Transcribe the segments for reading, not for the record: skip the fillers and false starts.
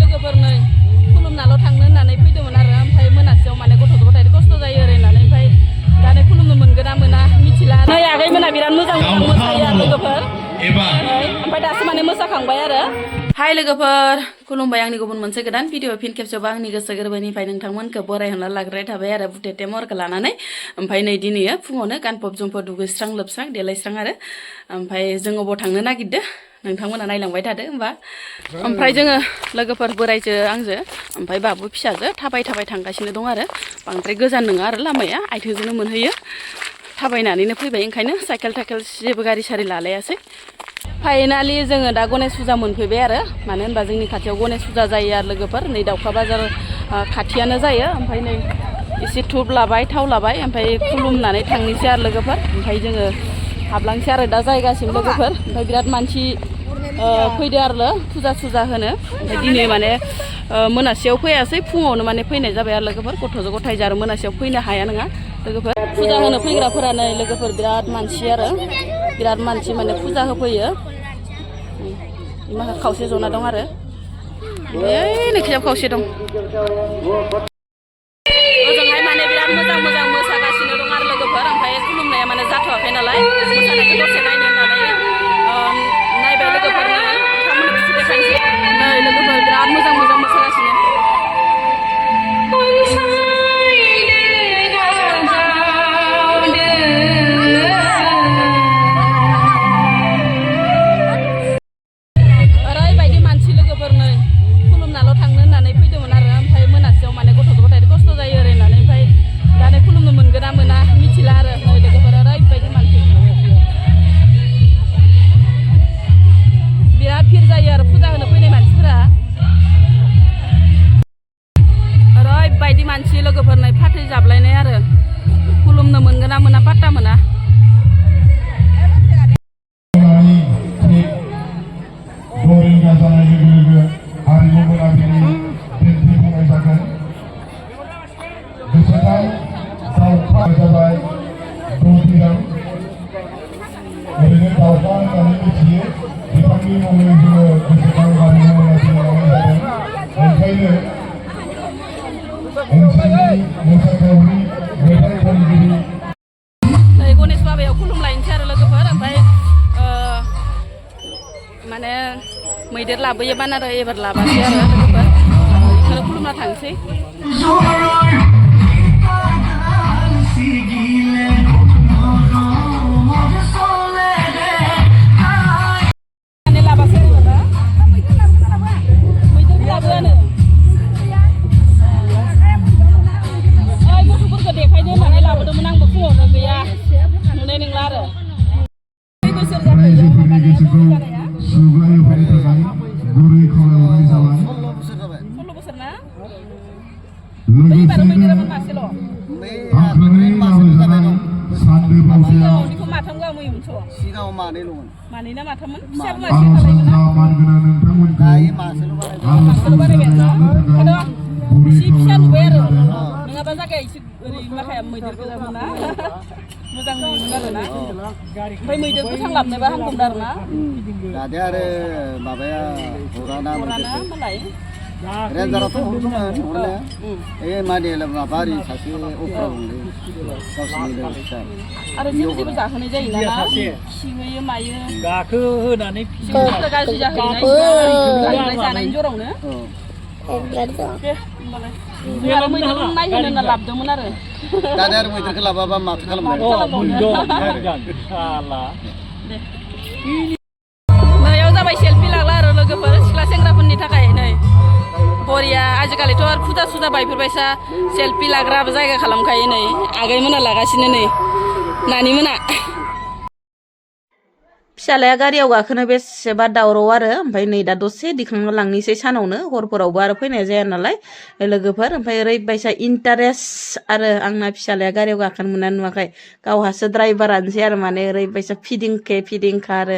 लोगोफोर नै खुलुमनाल' थांनो होननानै फैदोंमोन आरो ओमफ्राय मोनासेयाव माने गथ' गथाय खस्थ' जायो ओरै होननानै ओमफ्राय दा नै खुलुमनो मोनगोन ना मोना मिथिला नै आगैमोना बिराद मोजां मोसायो आरो लोगोफोर ओमफ्राय दासो माने मोसाखांबाय आरो हाय लोगोफोर खुलुमबाय आंनि गुबुन मोनसे गोदान भिडिअ फिन खेबसेयावबो आंनि गोसो गोरबोनिफ्राय नोंथांमोनखौ बरायहरना लाग्राय थाबाय आरो बुथेथे महरखौ लानानै ओमफ्राय नै दिनैयो फुङावनो गानफब जोमफब दुगैस्रां लोबस्रां देलायस्रां आरो ओमफ्राय जों अबाव थांनो नागिरदों नोंथांमोना नायलांबाय थादो होमबा ओमफ्राय जोङो लोगोफोर बोरायजो आंजो ओमफ्राय बाबु फिसाजो थाबाय थांगासिनो दं आरो बांद्राय गोजान नङा आरो लामाया आथिंजोंनो मोनहैयो थाबायनानैनो फैबाय ओंखायनो साइकेल थाइकेल जेबो गारि सारि लालायासै फाइनालि जोङो दा गणेश फुजा मोनफैबाय आरो मानो होनबा जोंनि खाथियाव गणेश फुजा जायो आरो लोगोफोर नै दाउखा बाजार खाथियानो जायो ओमफ्राय नै एसे धुप लाबाय थाव लाबाय ओमफ्राय खुलुमनानै थांनोसै आरो लोगोफोर ओमफ्राय जोङो हाबलांसै आरो दा जायगासिम लोगोफोर ओमफ्राय बिराद मानसि फैदो आरो फुजा होनो ओमफ्राय दिनै माने मोनासेयाव फैयासै फुङावनो माने फैनाय जाबाय आरो लोगोफोर गथ' गथाय आरो मोनासेयाव फैनो हाया नङा लोगोफोर फुजा होनो फैग्राफोरानो लोगोफोर बिराद मानसि आरो बिराद मानसि माने फुजा होफैयो माखा खावसे जना दं आरो ओमफ्राय नैखिजाब खावसे दं ओजोंहाय माने बिराद मोजां मोसागासिनो दं आरो लोगोफोर ओमफ्राय खुलुमनाया माने जाथ'वाखै नालाय मोसानायखौ दसे नायनो होननानै नायबाय लोगोफोरनो नोंथांमोननो एसे देखायनोसै नै लोगोफोर बिराद मोजां मोसागासिनो ओरैबायदि मानसि लोगोफोर नै खुलुमनाल' थांनो होननानै फैदोंमोन आरो ओमफ्राय मोनासेयाव माने गथ' गथाय खस्थ' जायो ओरै होननानै ओमफ्राय दा नै खुलुमनो मोनगोन ना मोना मिथिला आरो नै लोगोफोर ओरैबायदि मानसि बिराद भिर जायो आरो फुजा होनो फैनाय मानसिफोरा ओरैबायदि मानसि लोगोफोर नै फाथै जाबलायनाय आरो खुलुमनो मोनगोन ना मोना पात्ता मोना गणेश बाबायाव खुलुमलायनोसै आरो लोगोफोर ओमफ्राय माने मैदेर लाबोयोबान आरो एबार लाबासै आरो लोगोफोर बेखौनो खुलुमना थांसै देखायनो होननानै लाबोदोंमोन आंबो फुङावनो गैया नुनाय नंला आरो बोसोर जाबाय माबानाया जानाया 16 बोसोर ना एबार मैदेराबो मासेल' सिगाङावनिखौ माथाम गाहाम होयोमोनथ' सिगाङाव मानैल'मोन मानै ना माथाममोन फिसाबो मासे थालायोमोन मासेल' बानायबाय एसे फिसा नुबाय आरो नङाबा जागाया एसे ओरै माखाया मैदेर गोजामोन ना मोजां नुयोमोन आरो ना ओमफ्राय मैदेर गोथां लाबनोबा हामगौमोन आरो ना दादे आरो माबाया हराना होमबालाय रेन्जाराथ' हरदोंमोन हरनाया माने माबा ओरै सासे अफार दंलै गावसिनि फिसा आरो जेबो जाहोनाय जायो ना खिहोयो मायो गाखो होनानै गाज्रि जाहैनाय जानायनि जरावनो नायहोनो होनना लाबोदोंमोन आरो दानि आरो मैदेरखौ लाबाबा माथो खालामनायाव जाबाय सेल्फि लागला आरो लोगोफोर सिख्ला सेंग्राफोरनि थाखाय नै बरिया आजिखालिथ' आरो फुजा सुजा बायफोरबायसा सेल्फि लाग्रा जायगा खालामखायो नै आगैमोना लागासिनो नै नानिमोना फिसालाया गारियाव गाखोनो बेसेबा दावराव आरो ओमफ्राय नै दा दसे दिखांना लांनोसै सानावनो हरफोरावबो आरो फैनाय जाया नालाय लोगोफोर ओमफ्राय ओरैबायसा इन्टारेस्ट आरो आंना फिसालाया गारियाव गाखोनो मोना नुवाखै गावहासो ड्राइभारानोसै आरो माने ओरैबायसा फिदिंखा आरो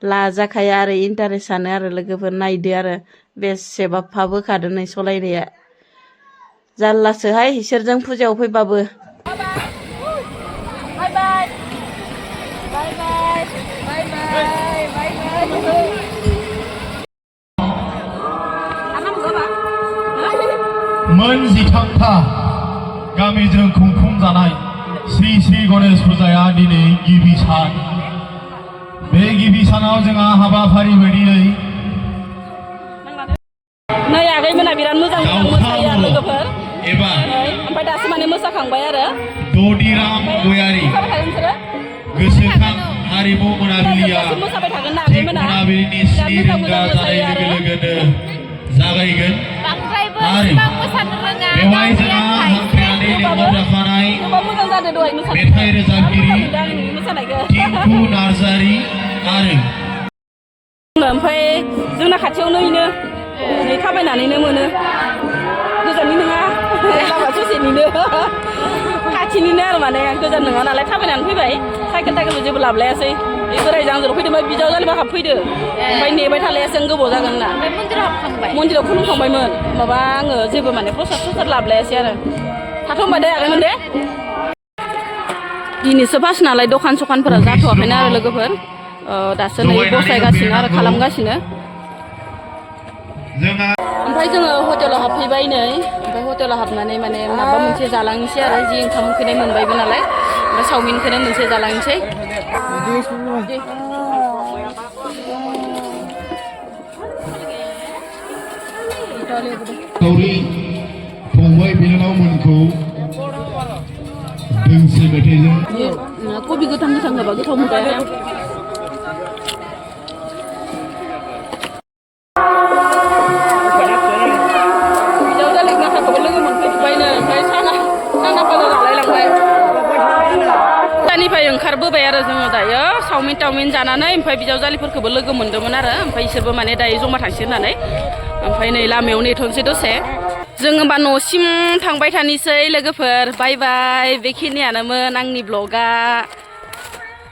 लाजाखाया आरो इन्टारेस्टआनो आरो लोगोफोर नायदो आरो बेसेबा फाबोखादो नै सलायनाया जारलासोहाय इसोरजों फुजायाव फैबाबो मोनजिथामथा गामिजों खुंफुंजानाय श्री श्री गणेश फुजाया दिनै गिबि सान। बे गिबि सानाव जोंहा हाबाफारि बायदियै नै आगैमोना बिराद मोजां मोसायो आरो लोगोफोर ओमफ्राय दासो माने मोसाखांबाय आरो ददिराम गयारि गोसोखां हारिमु मोनाबिलिया मोनाबिलिनि 7 रिंगा जानाय लोगो लोगोनो जागायगोन आरो बेवहाय जोंहा हांख्रायनानै लेंहरजाखानाय मेथाइ रोजाबगिरि टिंकु नार्जारि आरो ओमफ्राय जोंना खाथियावनो इनो नै थाबायनानैनो मोनो गोजाननि नङा लामा ससेनिनो खाथिनिनो आरो माने गोजान नङा नालाय थाबायनानै फैबाय साइकेल थाइकेलबो जेबो लाबोलायासै बे बोराय जांजोल' फैदोंमोन बिजावजालिबो हाबफैदो ओमफ्राय नेबाय थालायासै आं गोबाव जागोन ना मन्दिराव खुलुमखांबायमोन माबा आङो जेबो माने प्रसाद लाबोलायासै आरो थाथ' होनबा दे आगैमोन दे दिनैसो फार्स्ट नालाय दखान सखानफोरा जाथ'वाखैना आरो लोगोफोर दासो नै बसायगासिनो आरो खालामगासिनो ओमफ्राय जोङो हटेलाव हाबफैबाय नै ओमफ्राय हटेलाव हाबनानै माने माबा मोनसे जालांनोसै आरो जि ओंखाम उखैनाय मोनबायबो नालाय ओमफ्राय चावमिनखौनो मोनसे जालांनोसै गावनि फंबाय बिनानावमोनखौ दोंसे मेथाइजों कबि गोथां होबा गोथाव मोनबाय निफ्राय ओंखारबोबाय आरो जोङो दायो चावमिन टावमिन जानानै ओमफ्राय बिजावजालिफोरखौबो लोगो मोन्दोंमोन आरो ओमफ्राय बिसोरबो माने दायो जमा थांसै होननानै ओमफ्राय नै लामायाव नेथ'नोसै दसे जों होमबा न'सिम थांबाय थानोसै लोगोफोर बाय बाय बेखिनियानोमोन आंनि ब्लगा